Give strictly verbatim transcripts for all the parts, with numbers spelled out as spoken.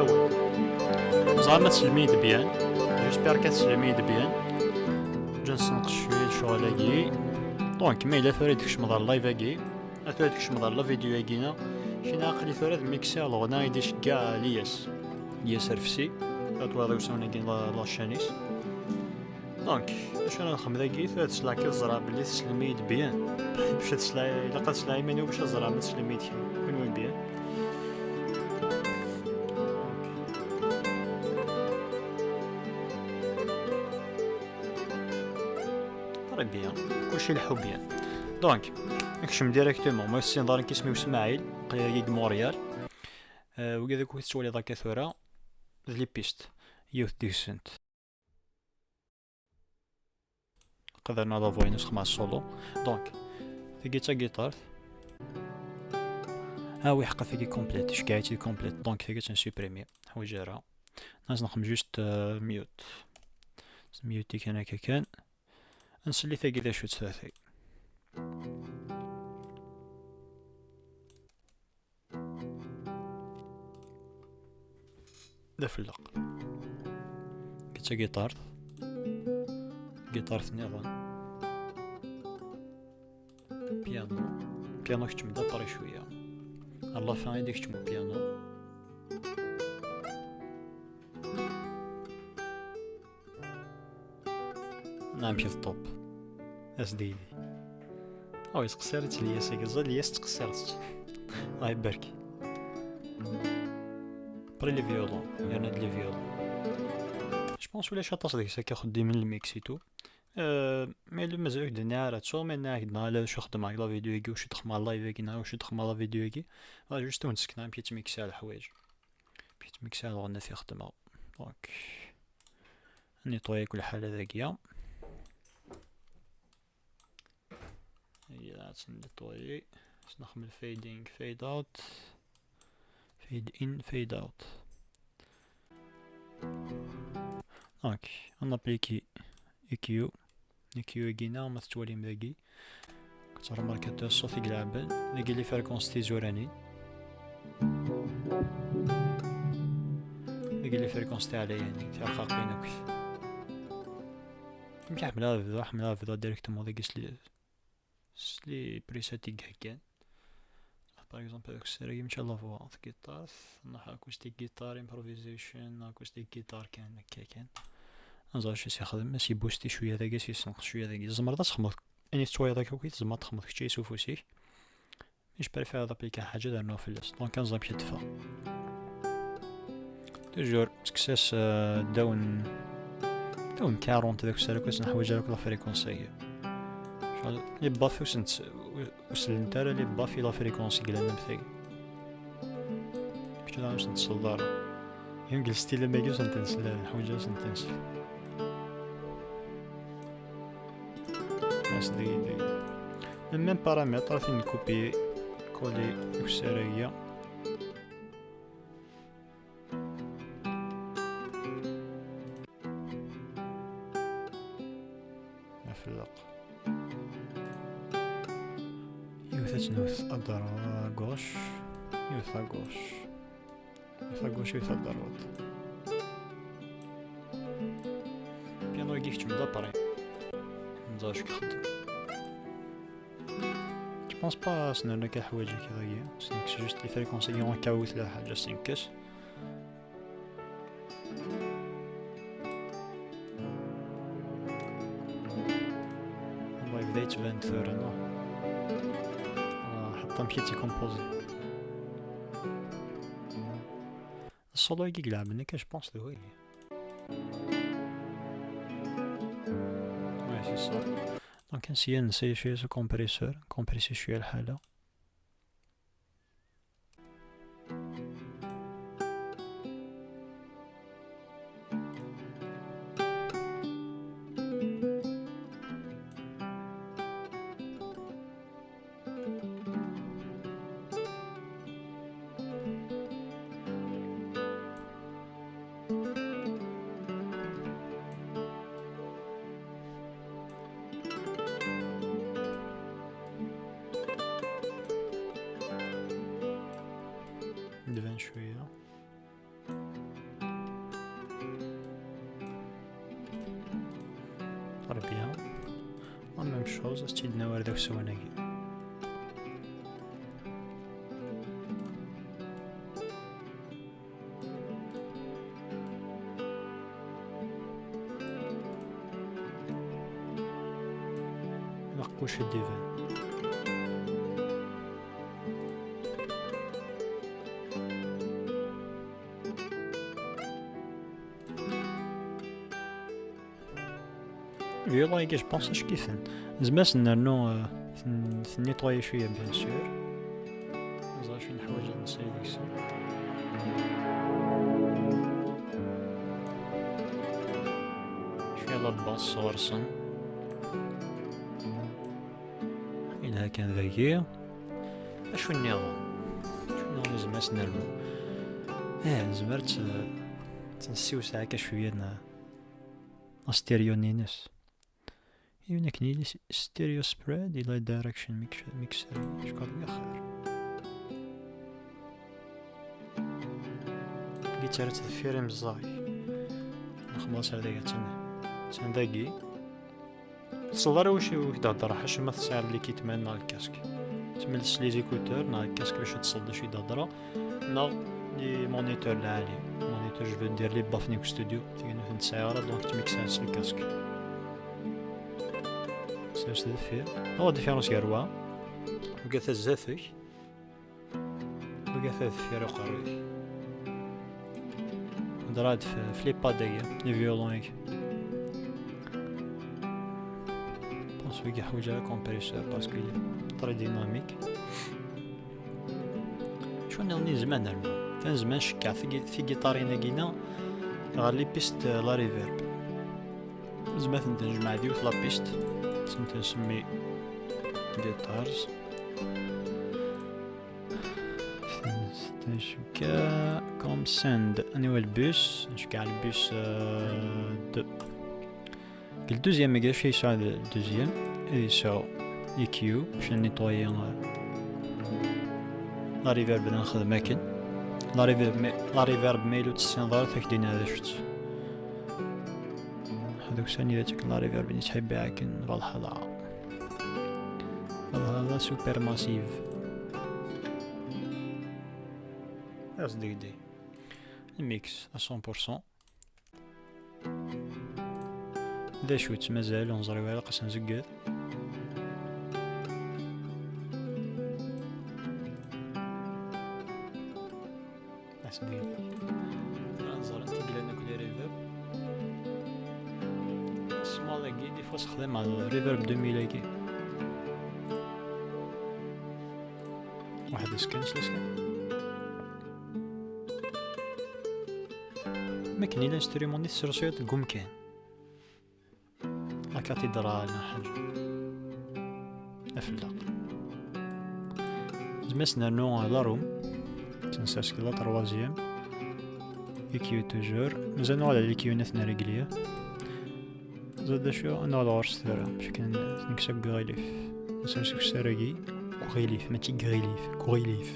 Ẓer ma teslem-iyi-d bien. J'espère que teslem-iyi-d bien. Ǧan senqes cwiya ccɣel-agi. Donc, ma yella tura i d-tkecmeḍ ɣer live-agi, a tura i d-tkecmeḍ ɣer la vidéo-agi-na, kina aql-i tura d mixer leɣna i d-iceggeɛ Lyes. Lyes Refsi, ad twalaḍ iwsawen-agi la, la chaîne-is. Donc, d acu ara nexdem dagi? Tura ad tesleɣ kan, ẓreɣ belli teslem-iyi-d bien. Bac ad tesleɣ, ilaq ad tesleɣ iman-iw bac ad ẓreɣ ma teslem-iyi-d kenwi bien. Très bien, kulci ileḥḥu bien. Donc, nekcem directement, ma ur tessineḍ ara isem-iw Smaɛil, aql-i dagi deg Montréal. Euh, wigi akk i tettwaliḍ akka tura, d les pistes, yiwet deg-sent. Qadrna la voix-ines xma solo. Donc, tagi d tagiṭart. Ah oui, ḥqa tagi complète, iceggeɛ-itt-id complète. Donc, tagi ad tt-nsupprimi. Ḥwaǧ ara. Ad nexdem juste, euh, mute. Mute kan akka kan. Ad nsel i tagi d acu-tt tura tagi. D afelleq. Tagi d tagiṭart. Giṭart nniḍen. Piano. Piano keččem d apari cwiya. Ar la fin i d-ikeččem piano. Naɛam, kif top. As-d yid-i. Aw, yettqeṣṣir-itt Lyes-agi. Ẓer Lyes tettqeṣṣir-itt. Allah ibarek. Après les violons, yerna-d les violons. Je pense ulac aṭas deg-s akka xeddimen lmix et tout. Euh, mais le mazal ur k-d-nniɣ ara, ttuɣ ma nniɣ-ak-d neɣ ala d acu xeddmeɣ deg la vidéo-agi, acu d-xedmeɣ live-agi, neɣ acu d-xedmeɣ la vidéo-agi. Voilà, juste ur n-tsekna amek i ttmiksaɣ leḥwayeǧ. Puis ttmiksaɣ lɣennat i xeddmeɣ. Donc, nettoyer akk lḥala dagi. Aya ad tt-nettoyer. Ad nexdem fade in, fade out. Fade in, fade out. Donc, ad nappliquer E Q. E Q-agi-nneɣ, ma tettwalim dagi, ad tṛumarkiḍ ṣṣut i ileɛɛben, dagi les fréquences tizuranin, dagi les fréquences tiɛlayanin, tirqaqin akk. Amek ḥemmleɣ ad bduɣ, ḥemmleɣ ad bduɣ directement dagi s les, s les presets i iheggan. Par exemple, avec ce régime, la voix, guitare, acoustic guitar, improvisation, acoustic guitar, kan, akka kan. Anẓar acu i s-ixdem, ma s-ibusti cwiya dagi, s-isenqes cwiya dagi. Tzemreḍ ad txedmeḍ, ayen i tettwayeḍ akka akk, tzemreḍ ad txedmeḍ kečč s ufus-ik. Mais je préfère ad appliquer ḥaǧa ad rnuɣ fell-as. Donc, anẓar amek i d-teffeɣ. Toujours, tekkes-as, euh, ddaw n, ddaw n quarante d akessar akk, ur neḥwaǧ ara akk la fréquence-agi. Cɣel, les baffes ur sent-, ur sellent ara les baffes i la fréquence i yellan am tagi. Kečč daɣen ur sent-tselleḍ ara. Yun deg lstil am wagi ur sent-nsell ara, neḥwaǧ ara ad sent-nsell. As-d-, d-, d-, le même paramètre, ad t-nkupi, coller akessar-agi. Afelleq. Yiwet ad tnut à gauche, yiwet à gauche. Yiwet à gauche, yiwet à droite. Piano-agi keččem d apari. Nẓer acu k-ixeddem. Je pense pas s-nerna kan ḥwaǧ akka dagi. S-nekkes juste les fréquences-agi, en cas où tella ḥaǧa s-nekkes. Yebda yettban-d tura, neɣ? Ah, ḥaṭṭa amek i tt-ikompozi. Ṣṣulu-agi i ilɛben akka, je pense, d wagi. Ouais, c'est ça. Donc, ad nsi ad nsay cwiya s ukompresur, komprisi cwiya lḥala. Dban cwiya. Chose, ad tt-id-nawi ar d aksawen-agi. Neɣ kullec ad d-iban. Violon-agi, je pense, acki-ten. Nezmer ad s-nernu, euh, ten-, ten-nettoyer cwiya, bien sûr. Ẓer acu i neḥwaǧ ad nsali deg-sen. Cwiya la basse ɣer-sen. Yelha kan dagi. Acu nniḍen? Acu nniḍen nezmer ad s-nernu? Eh, nezmer ad tt-, ad tt-nessiwseɛ akka cwiya n-, asteṛyu-nni-ines. Yiwen akken yili s-, stereo spread, yella direction mix-, mixer, cukkeɣ deg axir. Gitarra-tt deffir imeẓẓaɣ. Nxemmeḍ-as ar dagi, attan, attan dagi. Ur tesleḍ ara wacu i k-d-heddreɣ, ḥaca ma tesɛiḍ l'équipement neɣ lkask. Tmelles les écouteurs neɣ lkask bac ad tesleḍ d acu i d-heddreɣ. Neɣ les moniteurs lɛali. Moniteur, je veux dire les baffes n studio. Tigi ur ten-tesɛiḍ ara, donc tettmiksaḍ s lkask. Sers deffir. Oh, différence gar wa. Ugat zdat-k. Ugat deffir uqerruy. Neḍra-d f-, f les pads-agi, les violons-agi. Pense wigi ḥwaǧ ara compresseur parce que il est très dynamique. Acu nniḍen i nezmer ad nernu? Atan nezmer ad ncekkeɛ tigi-, tigiṭarin-agi-ina ɣer les pistes, euh, la reverb. Nezmer ad tent-nejmeɛ d yiwet la piste, ad tent-nsemmi guitars. Tent-ncekkeɛ comme send. Aniwa le bus? Ncekkeɛ le bus, euh, deux. Deg le deuxième-agi, acu yesɛa le deuxième? Ad yesɛu E Q, bac ad nettoyer, euh, la reverb ad nexdem akken. La reverb, ma, la reverb ma yella ur tt-tessineḍ ara, ad ak-d-iniɣ d acu-tt. Ḥedd uksan i d akken la reverb nettḥibbi akken, Valhalla. Valhalla Supermassive. As-d deg-, deg. Mix à cent pour cent. D acu-tt mazal ur neẓri ara, qas nzegged. Aḥseb-iyi. Ad nẓer anta i yellan akk les reverb. Small-agi, des fois sexdameɣ reverb deux mille-agi. Waḥed-is kan, s kan. Makken yella instrument-nni tessersuyeḍ deg umkan. La cathédrale, neɣ ḥaǧa. Afella. Nezmer ad s-nernu la room. Ad tt-nsers deg la troisième. E Q toujours. Mazal nuɣal ɣer l'E Q-nni ad t-nrégli. Ẓer d acu, ad nuɣal ɣur-s tura. Bac akken nekkes akk deg uɣilif. Nsers ukessar-agi. Deg uɣilif, mačči deg uɣilif. Deg uɣilif.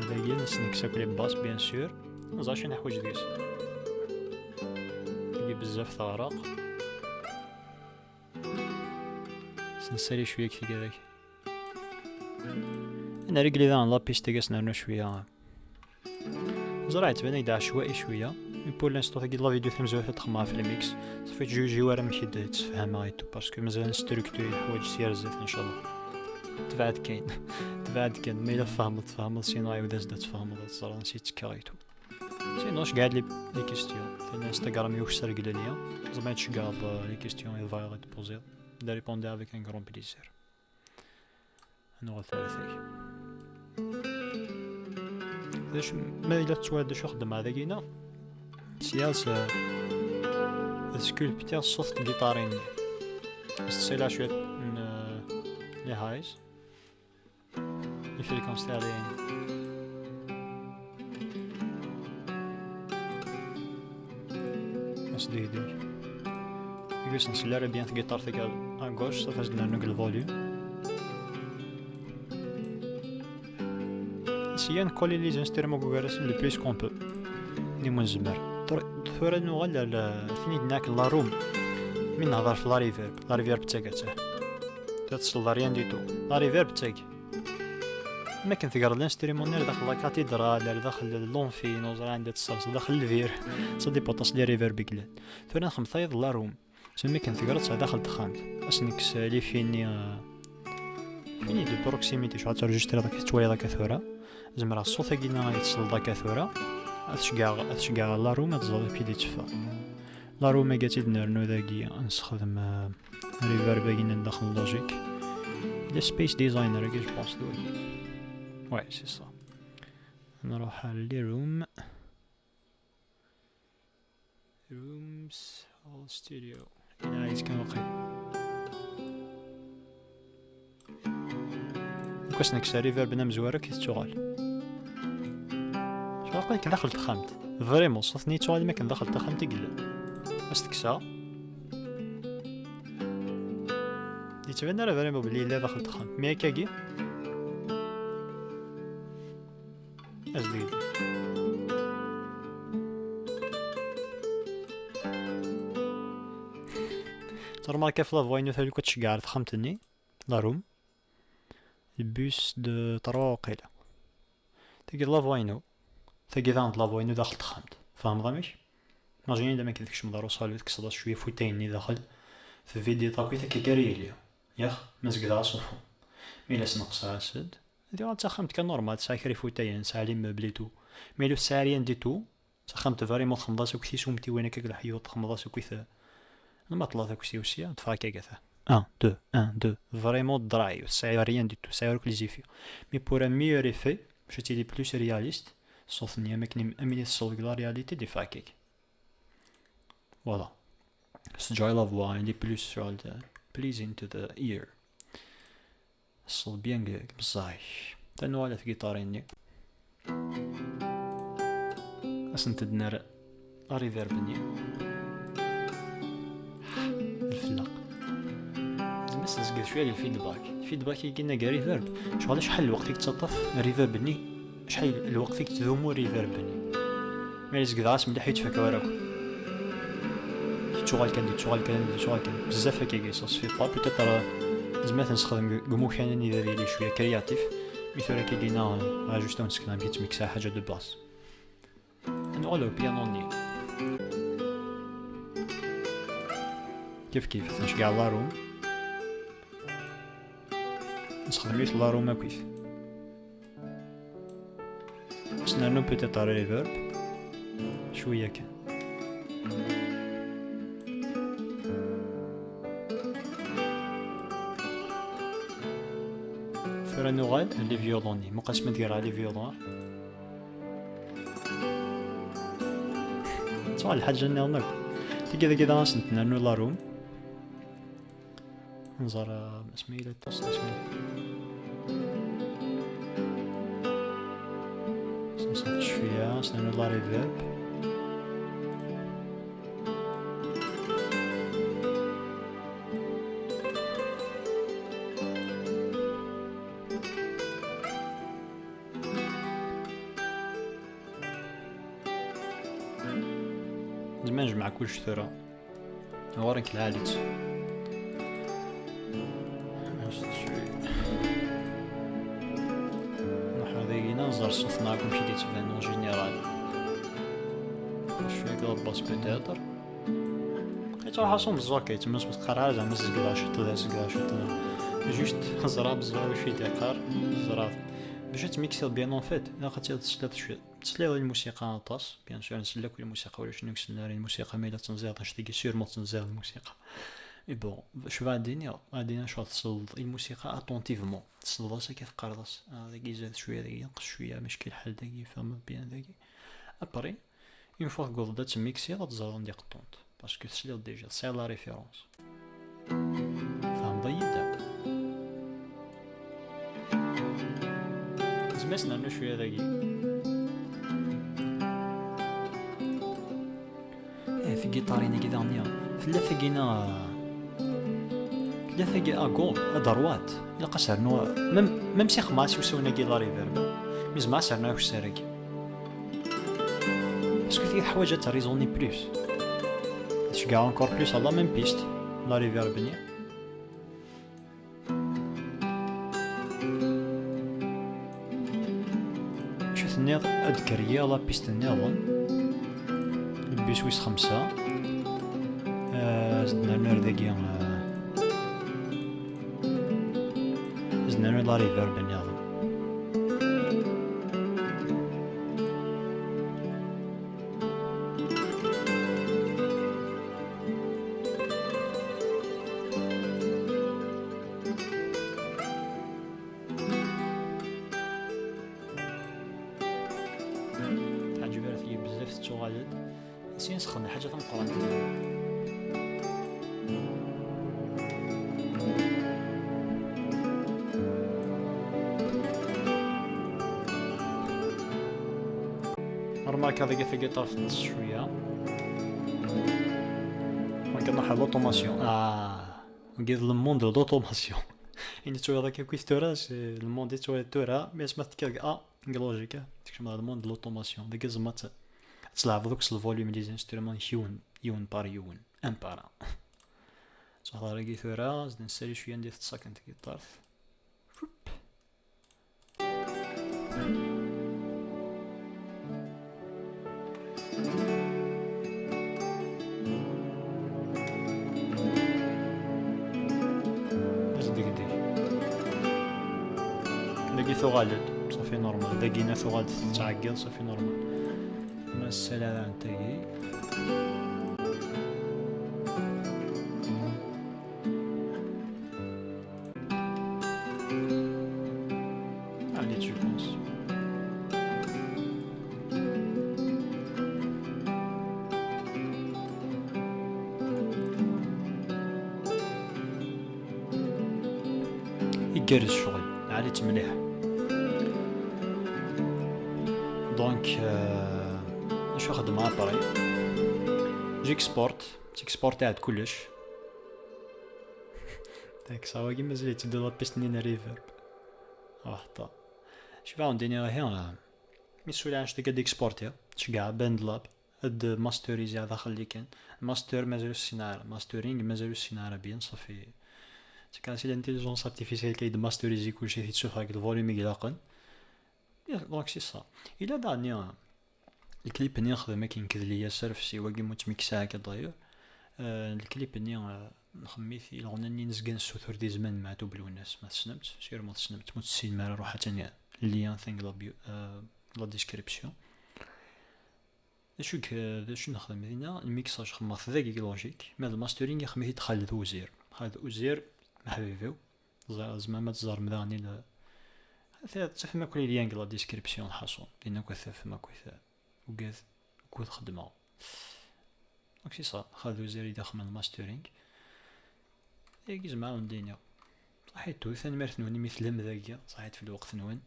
Dagi, ad s-nekkes akk les basses, bien sûr. Ẓer acu neḥwaǧ deg-s. Tagi bezzaf teɣreq. Sensali cwiya deg tigad-agi. Ad nrégli daɣen la piste-agi, ad s-nernu cwiya. Ẓer, yettban-ak-d ɛecwa'i cwiya. Mais pour l'instant, tagi d la vidéo tamezwarut ad xedmeɣ ɣef le mix. Safi ur ttjujiw ara amek i d-ttefhameɣ et tout, parce que mazal structure, yeḥwaǧ s yar zdat, inchallah. Tebɛed kan. Tebɛed kan. Ma yella tfehmeḍ, tfehmeḍ, sinon ɛiwed-as-d ad tfehmeḍ, ad teẓreḍ ansi ttekkaɣ et tout. Sinon, ceggeɛ-d les, les questions. Tani Instagram-iw ukessar deg lali. Tzemreḍ ad tceggɛeḍ, euh, les questions i tebɣiḍ ad d-tpoẓiḍ. Ad d-répondiɣ avec un grand plaisir. Ad nuɣal ɣer tefsut. D acu, ma yella tettwaliḍ d acu xeddmeɣ dagi-na? Sya s-, ad sculptiɣ ṣṣut n tgiṭarin-nni. Ad sseqsayeɣ cwiṭ n, euh, les highs. Ifilkan s teɛdayin. Asdegdeg. Deg-s nsel ara bien tgiṭart-agi à gauche, safi ad nernu deg le volume. Sya ncoller les instruments deg ugar-asen le plus qu'on peut. Ni ma nezmer. Tura, tura nuɣal ar la, tin i d-nɛak la room. Mi nehḍer f la reverb, la reverb d tagi. Ad tesleḍ rien du tout. La reverb d tagi. Mi akken tegreḍ l'instrument-nni ar daxel la cathédrale, ar daxel l'amphi, ur ẓriɣ anda tesserseḍ, daxel lbir. Ça dépend aṭas les reverbs i yellan. Tura nxedmet tayeḍ la room. Sami kan tegreḍ-tt daxel texxamt. Ad s-nekkes, euh, les fini, euh, fini de proximité, ccɣel ad terǧistriḍ akka tettwaliḍ akka tura. Zemreɣ ṣṣut-agi-nni ad tesleḍ akka tura. Ad ceggɛeɣ, ad ceggɛeɣ la room ad teẓreḍ amek i d-itteffeɣ. La room-agi ad tt-id-nernu dagi, ad nessexdem, euh, reverb-agi-nni daxel Logic. Le space designer-agi, je pense, d wagi. Ouais, c'est ça. Nruḥ ar les rooms. Rooms, all studio. Ilaq-itt kan waqil. Nekk ad s-nekkes reverb-nni amezwaru akka i tettuɣal. Tura aql-ik daxel texxamt. Vraiment, ṣṣut-nni yettuɣal mi akken daxel texxamt i yella. Ad s-t-kkseɣ. Yettban ara vraiment belli yella daxel texxamt. Mi akkagi, as-d-yeddu. Ttremarka ɣef la voix-inu talukka tceggeɛ ar texxamt-nni, la room. Le bus de trois waqila. Tagi d la voix-inu. Tagi daɣen d la voix-inu daxel texxamt. Tfehmeḍ amek? Imagine-d amek ad tkecmeḍ ar usalu, tekkseḍ-as cwiya ifutayen-nni daxel, tvidiḍ akk i takka ara yili. Yax, ma zegdeɣ asufu. Mi la sneqseɣ-as-d. Diɣ ad taxxamt kan normal, tesɛa kra ifutayen, tesɛa les meubles et tout. Mais ur tesɛi rien du tout. Taxxamt vraiment txemmeḍ-as akk tisumtiwin akka deg leḥyuḍ, txemmeḍ-as akk i t-, ma tlata akk si usya, teffeɣ akka gata. Un, deux, un, deux. Vraiment dry, ur tesɛi rien du tout, ur tesɛi akk les effets. Mais pour un meilleur effet, je suis plus réaliste, ṣṣut-nni am akken am akken i tesleḍ deg la réalité, d effet akka. Voilà. Sǧǧeɣ la voix, il est plus sur le, pleasing to the ear. Ṣṣut bien deg, deg meẓẓaɣ-ik. Tanuɣal ɣer tgiṭarin-nni. Ad sent-d-nerr reverb-nni. Lfellaq. Lezm ad s-nezged cwiya deg feedback. Feedback-agi-nni deg reverb. Ccɣel acḥal lweqt i yettaṭṭaf reverb-nni? Acḥal lweqt i yettdumu reverb-nni? Mi ara zegdeɣ-as mliḥ, ur yettfaka ara akk. Yettuɣal kan, yettuɣal kan, yettuɣal kan. Bezzaf akkagi, ça se fait pas. Peut-être, euh, nezmer ad t-nessexdem deg, deg imukan-nni ad yili cwiya créatif. Mi tura akkagi-nni, euh, juste ad nessekna amek yettmiksa ḥaǧa de base. Ad nuɣal ar upyanu-nni. Kif kif, ad nceggeɛ la room. Nessexdem yiwet la room akkit. Ad s-nernu peut-être reverb. Cwiya kan. Tura nuɣal les violons-nni. Muqel asmi d-greɣ les violons. Ttwaɣ lḥaǧa nniḍen akk. Tigi dagi daɣ ad sent-nernu la room. Nẓer, uh, asmi yella ṭṭes, asmi. Senṣent cwiya, s-nernu la reverb. Nezmer ad nejmeɛ kullec tura. Ɣur-k lɛali-tt. Nruḥ ar dagi-nni, nẓer ṣṣut-nneɣ akk amek i d-yettban en général. Cwiya deg la basse peut-être. Yettruḥ-as umeẓẓuɣ kan, yettmuz ur teqqar ara zeɛma zegreɣ ciṭ da, zegreɣ ciṭ da. Juste ẓreɣ beẓẓuɣ acu i d-yeqqar, ẓreɣ. Bac ad tmikseḍ bien en fait, ilaq ad tt-, tesliḍ cwiya. Tesliḍ i lmusiqa aṭas, bien sûr, nsell akk i lmusiqa, ulac win ur nsell ara i lmusiqa, ma yella tenziḍ annect-agi, sûrement tenziḍ lmusiqa. Mais bon, acu ad d-iniɣ? Ad d-iniɣ acu tesleḍ i lmusiqa attentivement. Tesleḍ-as akka teqqareḍ-as, ah, dagi zad cwiya, dagi yenqes cwiya, mačči lḥal dagi, fehmeḍ bien dagi. Après, une fois tewweḍ-d ad temmiksiḍ, ad teẓreḍ anda i qeṭṭunt. Parce que tesliḍ déjà, tesɛiḍ la référence. Tfehmeḍ-iyi-d? Nezmer ad s-nernu cwiya dagi. Eh, tigiṭarin-agi daɣen, tella tagi-nni, tella tagi à gauche, à droite. Ilaq ad s-rnuɣ, même, même si xedmeɣ-as i usawen-agi la reverb, mais zemreɣ ad s-rnuɣ akessar-agi. Parce que tigi teḥwaǧ ad t-raisonner plus. Ad tceggeɛ encore plus à la même piste. La reverb-nni. Acu tenniḍ, ad d-keryiɣ la piste nniḍen? Lbis wis xemsa. Ah, ad nernu ar dagi, ah, ad nernu la reverb nniḍen. Teɛǧeb ara tigi bezzaf, tettuɣal-d. Sin sexdem ḥaǧa tameqqrant. Remarque avec effet guitare teṭṭes cwiya. Donc nruḥ à l'automation. Ah, ngiḍ le monde de l'automation. Ini tura akka kif tura, c'est le monde i tura tura, mais ma tekkiḍ deg A, deg logique, tekcem dans le monde de l'automation. Deg zmat, ad tleɛbeḍ akk s le volume des instruments yiwen, yiwen par yiwen, un par un. Ttwaxḍer agi tura, zden ssali cwiya anda teṭṭes akken tgiṭart. Fup. Asdegdeg. Dagi tuɣal-d, ṣafi normal. Dagina tuɣal-d tettɛeggiḍ, ṣafi normal. Ma ssala ara n tagi. Allez, tu penses. Igerrez ccɣel, ɛli-tt mliḥ. Donc, euh, acu xedmeɣ après? J'exporte, j'exporte-d kullec. Takksa wagi mazal yetteddu la piste-nni n reverb. Waḥda. Cfiɣ wen-d-iniɣ ihi, ah, mi ssulaɛen ctaka ad exportiɣ, tceggeɛ BandLab, ad masteriziɣ daxel-i kan. Master mazal ur ssineɣ ara, mastering mazal ur ssineɣ ara bien, ṣafi. Ttakka-as i l'intelligence artificielle kay d-masterizi kulci, t-id-sufeɣ deg le volume i ilaqen. Donc c'est ça. Ila daɣen, ah, lklip-nni nexdem akken nekk d Lyas Arefsi, wagi mu ttmiksaɣ akka d'ailleurs. Euh, lklip-nni, euh, nxemmem-it i leɣna-nni nezga nessutur di zzman n Meɛtub Lwennas, ma tessnem-tt, sûrement tessnem-tt, ma ur tessinem ara, ruḥ atan lien deg la bio-, euh, la description. D acu i, d acu nexdem dinna? Lmixage xedmeɣ-t dagi deg Logic, ma d mastering ixdem-it-id Xaled Uzir. Xaled Uzir, meḥbib-iw. Ẓ-, tzemrem ad teẓrem daɣen il-, t-, tafem akk les liens deg la description, lḥaṣun. Din akk ad tafem akk it-, ugad, ukud xedmeɣ. Donc c'est ça, Xaled Uzir i d-ixedmen mastering. Dagi zemreɣ ad wen-d-iniɣ. Ṣaḥit-hu, tanemmirt-nwen imi tellam dagi, ṣaḥit ɣef lweqt-nwen.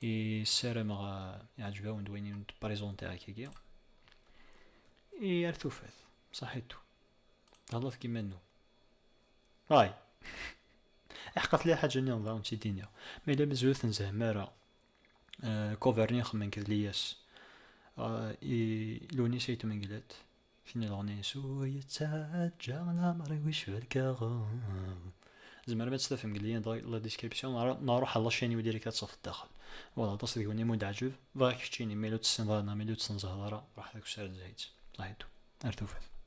I ssarameɣ, ah, iɛǧeb-awen-d wayen i wen-d-présentiɣ akkagi. I ar tufat, ṣaḥit-hu. Thellad deg iman-nwen. Ay. Iḥeqqa tella lḥaǧa-nniḍen daɣen tt-id-iniɣ. Ma yella mazal ur tenzehmem ara, eh, cover-nni ixemmen deg Lyas, eh, i Lewnis Ayt Mengellat, tin leɣna-ines ur yettaǧǧa lamer-iw icba lkaɣeḍ. Tzemrem ad tt-tafem deg lien deg la description, neɣ, neɣ ruḥ ɣer la chaîne-iw direct ad tt-tafeḍ daxel. Voilà, aṭas deg-wen i mu d-ɛǧeb. Bɣiɣ keččini, ma yella ur tessineḍ ara, neɣ ma yella ur ttenzeheḍ ara, ruḥ deg usarez-a. Ṣaḥit-hu. Ar tufat.